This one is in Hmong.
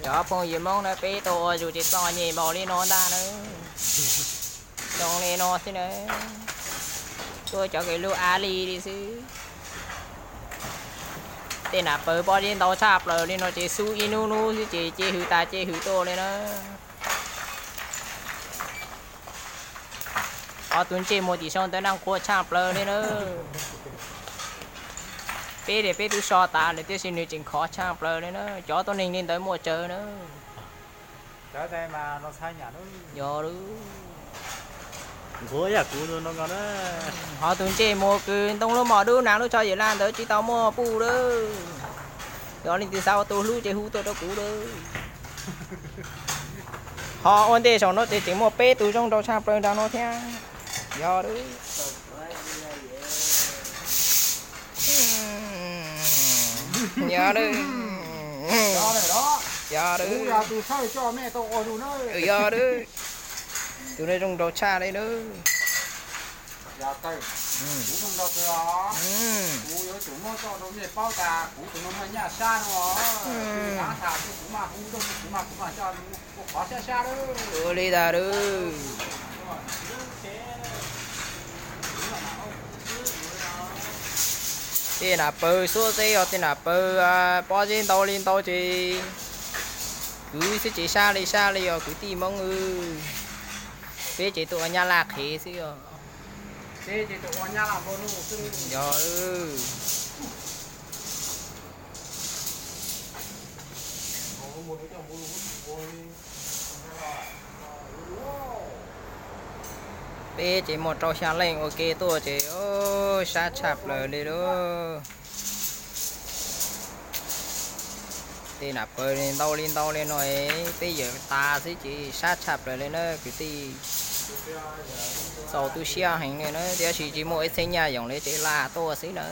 Cov phooj ywg Hmoob na, peb tau ua zus ces txom nyem npaum li no ntag na. Zoo li no xwb na, tuaj cov kev lub av li li xwb. Tej nam paws pob zeb ntau tshaj plaws li no ces xub ib hnub hnub xwb ces ce hws tas ce hws tuaj li na. Ob tug ntsej muag tim sau ntawd naj nqhuav tshaj plaws li na. Peb tias peb twb so tas lawm tiam sis nws tseem khov tshaj plaws li na, cov tuab neeg li ntawd muaj tsawg na. Yog, ho tus ntsej muag kws ntoo lub mom dub nag lub tsho yawm laj ntawd tsis tau muaj puj lawm. Yog leej twg xav ua tus hlub ces hu tuaj rau kuv lawm. Ho ua ntej saum no ces tseem muaj peb tug zoo nraug tshaj plaws nram no thiab. Yog, yog, yog, yog, tus no zoo nraug tshaj li na. Ua li tas lawm. Tej nam paws xuab zeb os, tej nam paws pob zeb ntau li ntau ces kwv xwb ces sab li sab li os kwv tij Hmoob. Peb ces tuaj ua nyab laj qhev xwb os. Yog, peb ces muaj rau xya leej ua ke tuaj ces sab tshaj plaws li lauj. Tej nam paws ntau li ntau li no, peb yawm tas xwb ces sab tshaj plaws li na kwv tij. Txaus tu siab heev li na, tiam sis tsis muaj ib txheeb nyaj yoos li ces laj tuaj xwb na.